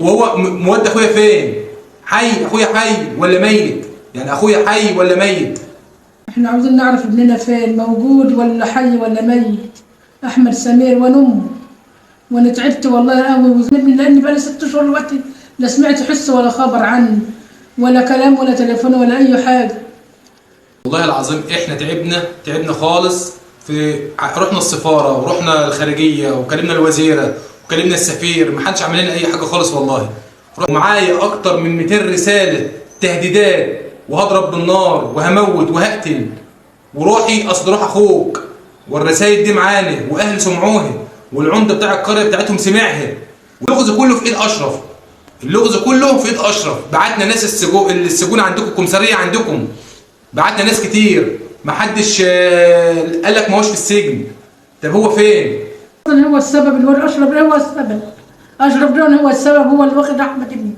وهو مودي اخويا فين؟ حي اخويا حي ولا ميت؟ يعني اخويا حي ولا ميت؟ احنا عاوزين نعرف ابننا فين، موجود ولا حي ولا ميت. احمد سمير وانا امه، وانا تعبت والله قوي، وابني لاني بقالي 6 اشهر دلوقتي لا سمعت حس ولا خبر عنه، ولا كلام ولا تليفون ولا اي حاجة. والله العظيم احنا تعبنا تعبنا خالص. في رحنا السفارة ورحنا الخارجية وكلمنا الوزيرة وكلمنا السفير، ما حدش عمل لنا اي حاجة خالص والله. ومعايا اكتر من 200 رسالة تهديدات، وهضرب بالنار وهموت وهقتل وروحي اصل روح اخوك، والرسائل دي معانا واهل سمعوها والعمده بتاع القرية بتاعتهم سمعها. واللغز كله في ايد اشرف، اللغز كله في ايد اشرف. بعتنا ناس السجون عندكم، الكمساريه عندكم، بعتنا ناس كتير، محدش قال لك ما هوش في السجن. طب هو فين؟ اصلا هو السبب، الواد اشرف ده هو السبب، اشرف ده هو السبب، هو اللي واخد احمد ابني.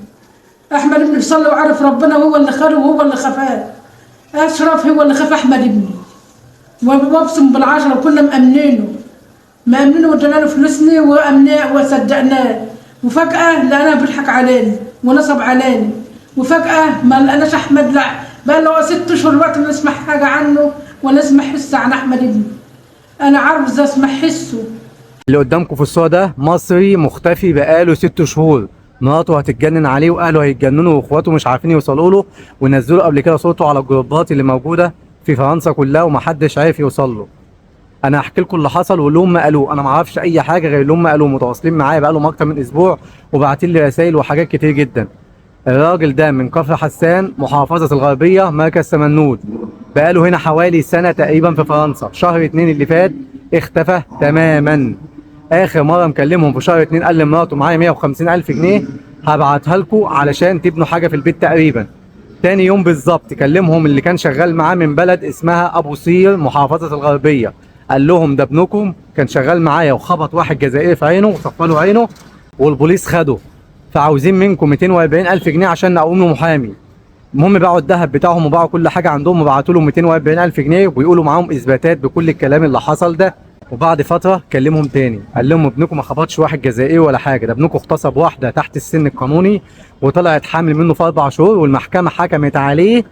احمد ابني بيصلي وعارف ربنا، هو اللي خده وهو اللي خفاه. اشرف هو اللي خاف احمد ابني، وابصم بالعشرة، وكنا مأمنينه مأمنينه وادينا له فلوسنا وأمناه وصدقناه، وفجأة لقيناه بيضحك علينا ونصب علينا، وفجأة ما لقيناش أحمد. لا بقى له 6 أشهر دلوقتي ما نسمع حاجة عنه ولا نسمع حس عن أحمد ابني. أنا عاوزة أسمع حسه. اللي قدامكم في الصورة ده مصري مختفي بقاله 6 شهور، مراته هتتجنن عليه واهله هيتجننوا واخواته مش عارفين يوصلوا له، ونزلوا قبل كده صورته على الجروبات اللي موجودة في فرنسا كلها ومحدش عارف يوصل له. انا هحكي لكم اللي حصل واللي هم قالوه، انا ما اعرفش اي حاجة غير اللي هم قالوه. متواصلين معايا بقالهم اكتر من اسبوع وبعتين لي رسائل وحاجات كتير جدا. الراجل ده من كفر حسان، محافظة الغربية، مركز سمنود، بقاله هنا حوالي سنة تقريبا في فرنسا. شهر 2 اللي فات اختفى تماما. اخر مرة مكلمهم في شهر 2 قال لمراته معايا 150 الف جنيه هبعتها لكم علشان تبنوا حاجة في البيت تقريبا. تاني يوم بالظبط كلمهم اللي كان شغال معاه من بلد اسمها ابو صير، محافظة الغربية، قال لهم ده ابنكم كان شغال معايا وخبط واحد جزائري في عينه وصفى له عينه والبوليس خده، فعاوزين منكم 240 الف جنيه عشان نقوم له محامي. المهم باعوا الذهب بتاعهم وباعوا كل حاجة عندهم وبعتوا له 240 الف جنيه، وبيقولوا معاهم اثباتات بكل الكلام اللي حصل ده. وبعد فترة كلمهم تاني قال لهم ابنكم ما خبطش واحد جزائري ولا حاجة، ده ابنكم اغتصب واحدة تحت السن القانوني وطلعت حامل منه في 4 شهور، والمحكمة حكمت عليه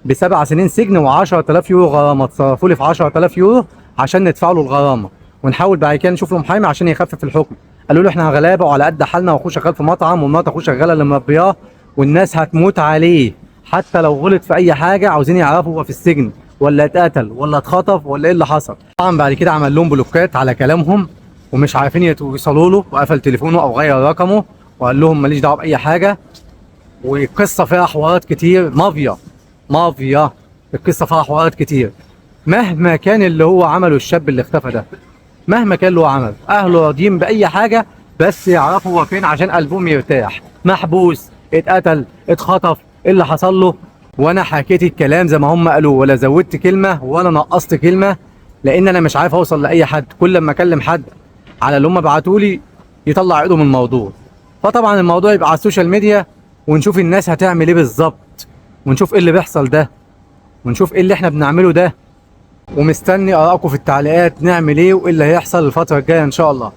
ب7 سنين سجن و10000 يورو غرامة. اتصرفوا لي في 10000 يورو عشان ندفع له الغرامة ونحاول بعد كده نشوف له محامي عشان يخفف الحكم. قالوا له احنا غلابة وعلى قد حالنا، واخوه شغال في مطعم ومرات اخوه شغالة اللي مربياه، والناس هتموت عليه حتى لو غلط في اي حاجة، عاوزين يعرفوا هو في السجن ولا اتقتل ولا اتخطف ولا ايه اللي حصل. طبعا بعد كده عمل لهم بلوكات على كلامهم ومش عارفين يوصلوا له، وقفل تليفونه او غير رقمه وقال لهم ماليش دعوه باي حاجة. والقصه فيها حوارات كتير، مافيا مافيا، القصة فيها حوارات كتير. مهما كان اللي هو عمله الشاب اللي اختفى ده، مهما كان اللي هو عمله، اهله راضيين باي حاجة بس يعرفوا هو فين عشان قلبهم يرتاح. محبوس، اتقتل، اتخطف، ايه اللي حصل له؟ وانا حكيت الكلام زي ما هم قالوه، ولا زودت كلمة ولا نقصت كلمة، لان انا مش عارف اوصل لاي حد. كل ما اكلم حد على اللي هم بعتولي يطلع ايده من الموضوع. فطبعا الموضوع يبقى على ال social media، ونشوف الناس هتعمل ايه بالظبط، ونشوف ايه اللي بيحصل ده، ونشوف ايه اللي احنا بنعمله ده. ومستني ارائكم في التعليقات، نعمل ايه وايه اللي هيحصل الفترة الجاية ان شاء الله.